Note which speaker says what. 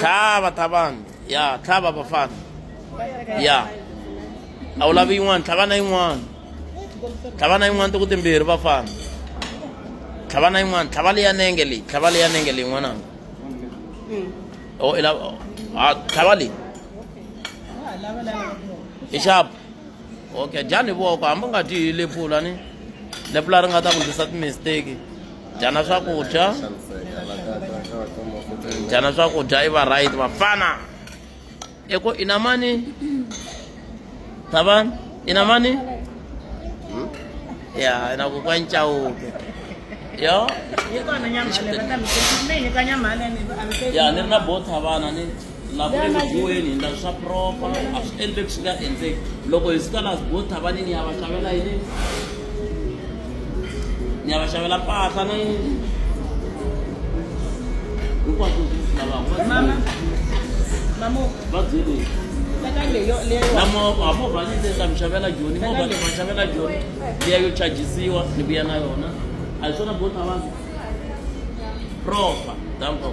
Speaker 1: Tlhava Thabani. Ya, tlhava vafana. Ya. A wu lavi yin'wana, tlhava na yin'wana. Tlhava na yin'wana tiku timbirhi vafana. Tlhava na yin'wana, tlhava leya nenge leyi, tlhava leya nenge leyi n'wananga. O i lava a tlhava leyi. I xapu. Okay, dyani voko hambi u nga dyi hi lepula ni. Lepula ri nga ta ku ndlisa ti-mistake. Dyana swakudya. Dyana swakudya i va right vafana. Eko ina mani? Thabani, ina mani? Ya, ina kokwani Chauke. Yo.
Speaker 2: Yi kona nyama leyi va ta mi mi nyika nyama yaleyo ni a mi teki.
Speaker 1: Ya, ni ri na bo Thabana ni la ku le ku dyiweni hi ndla swa proper a swi endleki swi nga endleki loko hi suka laha bo Thabani ni ya va xavela yini ni ya va xavela mpahla ni hinkwaswo leswi swi lavaka
Speaker 2: Mama. Mamu,
Speaker 1: va byeleni
Speaker 2: teka leyo leyo.
Speaker 1: na movha movha ni te ni ta mi xavela joni movha ni va xavela joni liya yo chajisiwa ni vuya na yona a hi swona bo Thabani proper dampo.